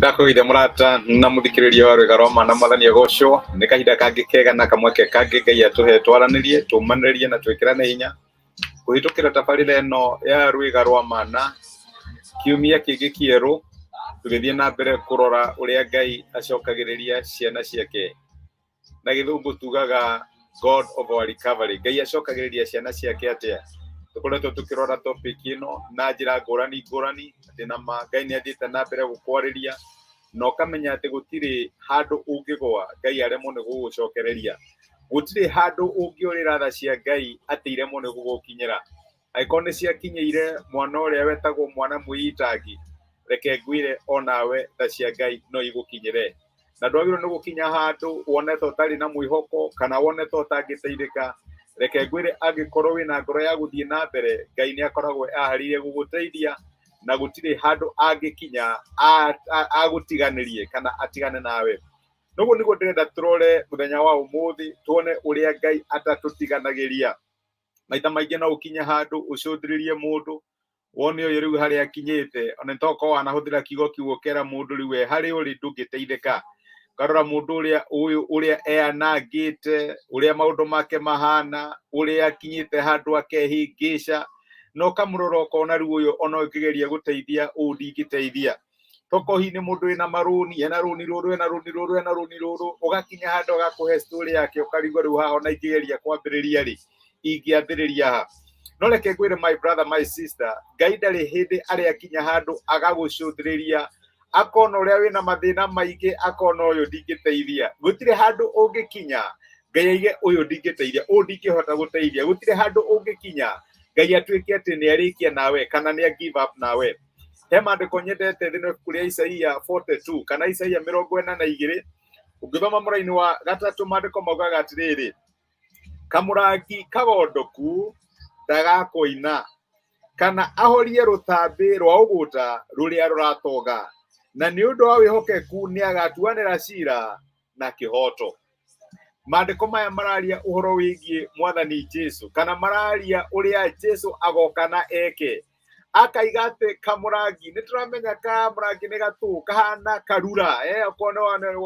Ndakũgeithia mũrata na mũthikĩrĩria wa rwĩga rwa mana, Mwathani agocwo. Nĩ kahinda kangĩ kega na kamweke kangĩ Ngai atũhe twaranĩrie, tũmanĩrĩrie na twĩkĩrane hinya kũhĩtũkĩra tabarĩra ĩno ya rwĩga rwa mana. Kiumia kĩngĩ kĩerũ tũgĩthiĩ na mbere kũrora ũrĩa Ngai acokagĩrĩria ciana ciake. Na gĩthũngũ tugaga God of our recovery. Ngai acokagĩrĩria ciana ciake atĩa? Tũkoretwo tũkĩrora topic ĩno na njĩra ngũrani ngũrani, atĩ na ma Ngai nĩ athiĩte na mbere gũkwarĩria na ũkamenya atĩ gũtirĩ handũ ũngĩgwa Ngai aremwo nĩ gũgũcokereria. Gũtirĩ handũ ũngĩũrĩra tha cia Ngai atĩ iremwo nĩ gũgũkinyĩra. Angĩkorwo nĩ ciakinyĩire mwana ũrĩa wetagwo mwana mwĩitangi, reke ngwĩre onawe tha cia Ngai no igũkinyĩre. Na ndwagĩrĩirwo nĩ gũkinya handũ wone ta ũtarĩ na mwĩhoko kana wone ta ũtangĩteithĩka. Reke ngwĩre, angĩkorwo wĩna ngoro ya gũthiĩ na mbere, Ngai nĩ akoragwo eharĩirie gũgũteithia na gũtirĩ handũ angĩkinya agũtiganĩrie kana atigane nawe. Noguo nĩguo ndĩrenda tũrore mũthenya wa ũmũthĩ, tuone ũrĩa Ngai atatũtiganagĩria. Maita maingĩ no ũkinye handũ ũcũthĩrĩrie mũndũ, wone ũyũ rĩu harĩa akinyĩte, ona nĩ tokorwo wanahũthĩra kiugo kĩu ũkera mũndũ rĩu we harĩa ũrĩ ndũngĩteithĩka. Ũkarora mũndũ ũrĩa ũyũ ũrĩa eanangĩte, ũrĩa maũndũ make mahana, ũrĩa akinyĩte handũ akehĩngĩca, na ũkamũrora ũkona rĩu ũyũ ona ũngĩgeria gũteithia ũũ ndingĩteithia. Toko hihi nĩ mũndũ wĩna marũni, ena rũni rũrũ, ena rũni rũrũ, ena rũni rũrũ, ũgakinya handũ agakũhe story yake, ũkarigwo rĩu haha ona ingĩgeria kwambĩrĩria rĩ, ingĩambĩrĩria ha? No reke ngwĩre, my brother, my sister, Ngai ndarĩ hĩndĩ arĩ akinya handũ agagũcũthĩrĩria akona ũrĩa wĩna mathĩna maingĩ, akona ũyũ ndingĩteithia. Gũtirĩ handũ ũngĩkinya Ngai aige ũyũ ndingĩteithia, ũyũ ndingĩhota gũteithia. Gũtirĩ handũ ũngĩkinya Ngai atuĩke atĩ nĩ arĩkia nawe kana nĩ a give up nawe. He maandĩko nyendete thĩinĩ wa ibuku rĩa Isaia 42 kana Isaia 42, ũngĩthoma mũraini wa gatatũ, maandĩko maugaga atĩrĩrĩ, kamũrangi kagondoku ndagakoina kana ahorie rũtambĩ rwa ũgũta rũrĩa rũratoga, na nĩ ũndũ wa wĩhokeku nĩ agatuanĩra cira na kĩhooto. Maandĩko maya mararia ũhoro wĩgiĩ Mwathani Jesu, kana mararia ũrĩa Jesu agoka na eke. Akaiga atĩ kamũrangi, nĩ tũramenya kamũrangi nĩ gatũ kahana karura, okorwo nĩ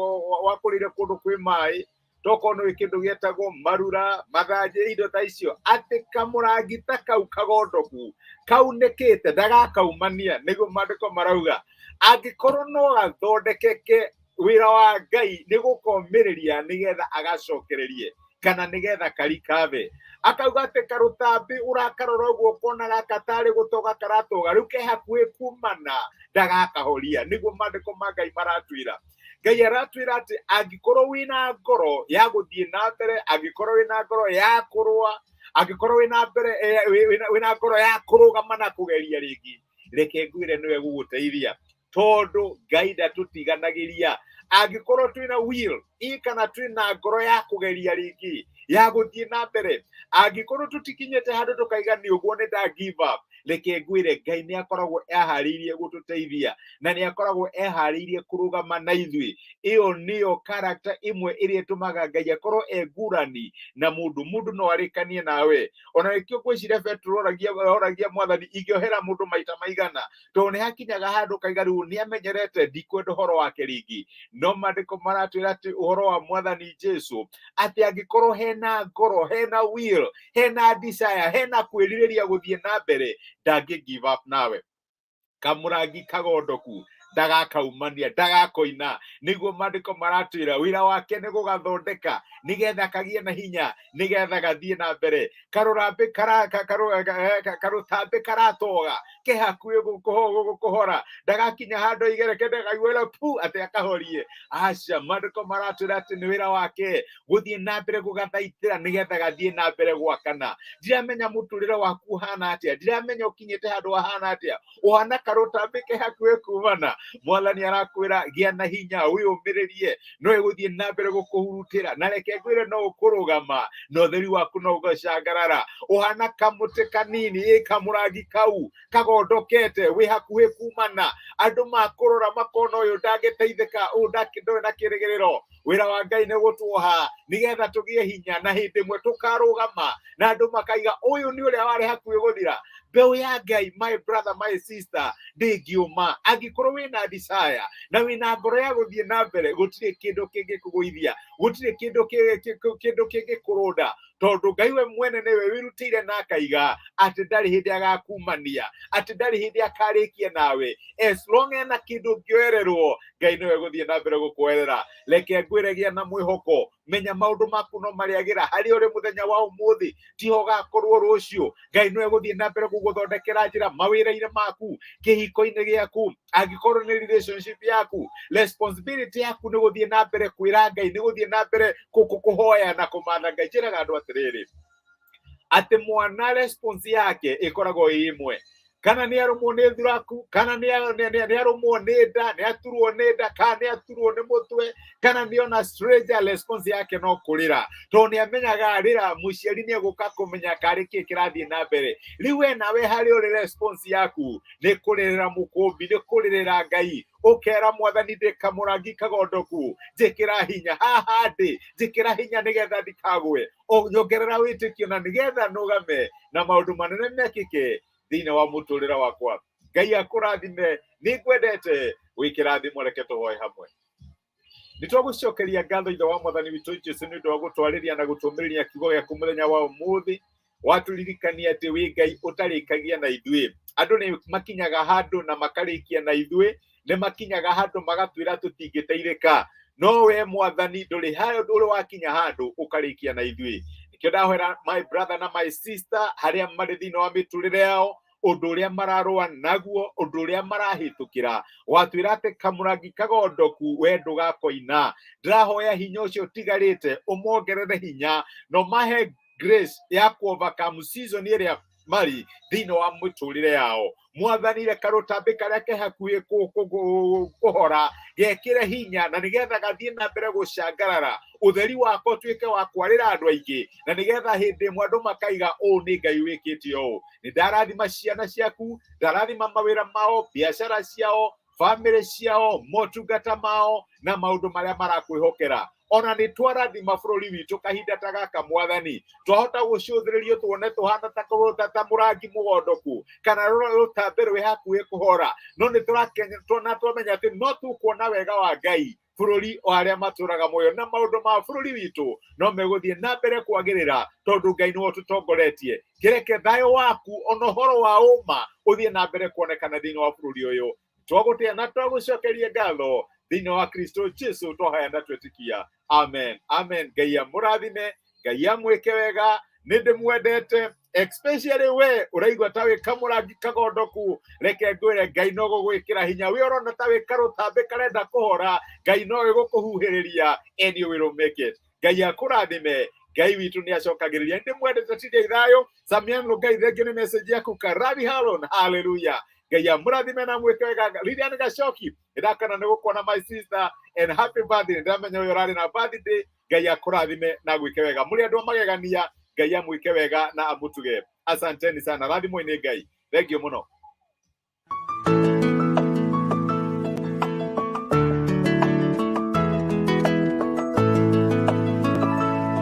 wakũrĩire kũndũ kwĩ maĩ, tokorwo nĩ kĩndũ gĩetagwo marura, mathanjĩ, indo ta icio, atĩ kamũrangi ta kau kagondoku kaunĩkĩte ndagakaumania. Nĩguo maandĩko marauga, angĩkorwo no gathondekeke, wĩra wa Ngai nĩ gũkomĩrĩria nĩgetha agacokererie kana nĩgetha karikabe. Akauga atĩ karũtambĩ ũrakarora ũguo ũkona gaka tarĩ gũtoga karatoga, rĩu ke hakuhĩ kumana, ndagakahoria. Nĩguo maandĩko ma Ngai maratwĩra. Ngai aratwĩra atĩ angĩkorwo wĩna ngoro ya gũthiĩ na mbere, angĩkorwo wĩna ngoro ya kũrũa, angĩkorwo wĩna mbere wĩna ngoro ya kũrũgama na kũgeria rĩngĩ, reke ngwĩre nĩwe gũgũteithia, tondũ Ngai ndatũtiganagĩria. Angĩkorwo twĩna will ĩ kana twĩna ngoro ya kũgeria rĩngĩ, ya gũthiĩ na mbere, angĩkorwo tũtikinyĩte handũ tũkaiga nĩ ũguo nĩ nda give up, reke ngwĩre Ngai nĩ akoragwo eharĩirie gũtũteithia na nĩ akoragwo eharĩirie kũrũgama na ithuĩ. Ĩyo nĩyo character ĩmwe ĩrĩa ĩtũmaga Ngai akorwo e ngũrani na mũndũ. Mũndũ no arĩkanie nawe, ona nĩkĩo ngwĩciria Petero oragia Mwathani, ingĩohera mũndũ maita maigana? Tondũ nĩ hakinyaga handũ kaiga rĩu nĩ amenyerete, ndikwenda ũhoro wake rĩngĩ. No maandĩko maratwĩra atĩ ũhoro wa Mwathani Jesu, atĩ angĩkorwo hena ngoro, hena will, hena desire, hena kwĩrirĩria gũthiĩ na mbere, ndangĩ give up nawe. Kamũrangi kagondoku ndagakaumania, ndagakoina. Nĩguo maandĩko maratwĩra, wĩra wake nĩ gũgathondeka nĩgetha kagĩe na hinya, nĩgetha gathiĩ na mbere. Karũrambĩ karũtambĩ karatoga ke hakuhĩ gũkũhora, ndagakinya handũ aigereke ndagaiguĩra pu atĩ akahorie. Aca, maandĩko maratwĩra atĩ nĩ wĩra wake gũthiĩ na mbere gũgathaitĩra nĩgetha gathiĩ na mbere gwakana. Ndiramenya mũtũrĩre waku ũhana atĩa, ndiramenya ũkinyĩte handũ hahana atĩa, ũhana karũtambĩ ke hakuhĩ kumana. Mwathani arakwĩra gĩa na hinya, wĩyũmĩrĩrie, no ĩgũthiĩ na mbere gũkũhurutĩra, na reke ngwĩre no ũkũrũgama na ũtheri waku no ũgacangarara. Ũhana kamũtĩ kanini, ĩ kamũrangi kau kagondokete, wĩ hakuhĩ kumana, andũ makũrora makona ũyũ ndangĩteithĩka, ũyũ ndarĩ na kĩrĩgĩrĩro. Wĩra wa Ngai nĩ gũtuoha nĩgetha tũgĩe hinya, na hĩndĩ ĩmwe tũkarũgama na andũ makaiga ũyũ nĩ ũrĩa warĩ hakuhĩ gũthira. Mbeũ ya Ngai, my brother, my sister, ndĩngiũma. Angĩkorwo wĩna desire na wĩna ngoro ya gũthiĩ na mbere, gũtirĩ kĩndũ kĩngĩkũgũithia, gũtirĩ kĩndũ kĩngĩkũrũnda, tondũ Ngai we mwene nĩwe wĩrutĩire na akaiga atĩ ndarĩ hĩndĩ agakumania, atĩ ndarĩ hĩndĩ akarĩkia nawe. As long ena kĩndũ ũngĩoererwo, Ngai nĩwe gũthiĩ na mbere gũkwoerera. Reke ngwĩre, gĩa na mwĩhoko. Menya maũndũ maku no marĩagĩra harĩa ũrĩ mũthenya wa ũmũthĩ, tiho ũgakorwo rũciũ. Ngai nĩwe gũthiĩ na mbere gũgũthondekera njĩra mawĩra-inĩ maku, kĩhiko-inĩ gĩaku, angĩkorwo nĩ relationship yaku. Responsibility yaku nĩ gũthiĩ na mbere kwĩra Ngai, nĩ gũthiĩ na mbere kũhoya na kũmatha Ngai. Njĩraga andũ atĩrĩrĩ, atĩ mwana response yake ĩkoragwo ĩ ĩmwe, kana nĩ arũmwo nĩ thuraku, kana nĩ arũmwo nĩ nda, nĩ aturwo nĩ nda, kana nĩ aturwo nĩ mũtwe, kana nĩ ona stranger, response yake no kũrĩra, tondũ nĩ amenyaga rĩra mũciari nĩ egũka kũmenya karĩ kĩ kĩrathiĩ na mbere. Rĩu we nawe harĩ ũrĩ, response yaku nĩ kũrĩrĩra mũkũmbi, nĩ kũrĩrĩra Ngai, ũkera Mwathani, ndĩ kamũrangi kagondoku, njĩkĩra hinya haha ndĩ, njĩkĩra hinya nĩgetha ndikagwe, nyongerera wĩtĩkio na nĩgetha nũgame na maũndũ manene mekĩke thĩinĩ wa mũtũrĩre wakwa. Ngai akũrathime, nĩ ngwendete. Wĩkĩrathimo. Reke tũhoe hamwe. Nĩ twagũcokeria ngatho, Ithe wa Mwathani witũ Jesu, nĩ ũndũ wa gũtwarĩria na gũtũmĩrĩria kiugo gĩaku mũthenya wa ũmũthĩ. Watũririkania atĩ wĩ Ngai ũtarĩkagia na ithuĩ. Andũ nĩ makinyaga handũ na makarĩkia na ithuĩ, nĩ makinyaga handũ magatwĩra tũtingĩteithĩka, no we Mwathani ndũrĩ ndũrĩ wakinya handũ ũkarĩkia na ithuĩ. Nĩkĩo ndahoera my brother na my sister harĩa marĩ thĩinĩ wa mĩtũrĩre yao, ũndũ ũrĩa mararũa naguo, ũndũ ũrĩa marahĩtũkĩra, watwĩra atĩ kamũrangi kagondoku we ndũgakoina. Ndĩrahoya hinya ũcio ũtigarĩte ũmongerere hinya na ũmahe grace ya ku overcome season ĩrĩa marĩ thĩinĩ wa mĩtũrĩre yao. Mwathani, reka rũtambĩ karĩa ke hakuhĩ kũhora gekĩre hinya na nĩgetha gathiĩ na mbere gũcangarara, ũtheri wako ũtuĩke wa kwarĩra andũ aingĩ, na nĩgetha hĩndĩ ĩmwe andũ makaiga, "Ũũ nĩ Ngai wĩkĩte ũũ." Nĩ ndarathima ciana ciaku, ndarathima mawĩra mao, biacara ciao, bamĩrĩ ciao, motungata mao na maũndũ marĩa marakwĩhokera. Ona nĩ twarathima bũrũri witũ kahinda ta gaka. Mwathani, twahota gũcũthĩrĩrio tuone tũhana ta mũrangi mũgondoku kana rũtambe rwĩ hakuhĩ kũhora, no nĩ tũrakenya na twamenya atĩ no tũkuona wega wa Ngai bũrũri wa arĩa matũraga muoyo, na maũndũ ma bũrũri witũ no megũthiĩ na mbere kwagĩrĩra tondũ Ngai nĩwe ũtũtongoretie. Kĩreke thayũ waku ona ũhoro wa ũma ũthiĩ na mbere kuonekana thĩinĩ wa bũrũri ũyũ. Twagũtĩa na twagũcokeria ngatho thĩinĩ wa Kristo Jesu twahaya na twĩtĩkia. Amen, amen. Ngai amũrathime, Ngai amwĩke wega. Nĩ ndĩmwendete, especially we ũraigua ta wĩ kamũrangi kagondoku. Reke ngwĩre, Ngai no gũgwĩkĩra hinya. We ũrona ta wĩ karũtambĩ karenda kũhora, Ngai no ĩgũkũhuhĩrĩria and you will make it. Ngai akũrathime. Ngai witũ nĩ acokagĩrĩria. Ndĩmwendete. Tindai thayũ. Samian Lugai, thengiũ nĩ message yaku. Karabi Halon, haleluya. Ngai amũrathime na mwĩke wega. Lilian Gacoki, ndakana nĩ gũkuona, my sister, and happy birthday. Ndamenya ũyũ ũrarĩ na birthday. Ngai akũrathime na gwĩke wega. Mũrĩ andũ a magegania. Ngai amwĩke wega na amũtuge. Asanteni sana. Rathimwo nĩ Ngai. Thengiũ mũno.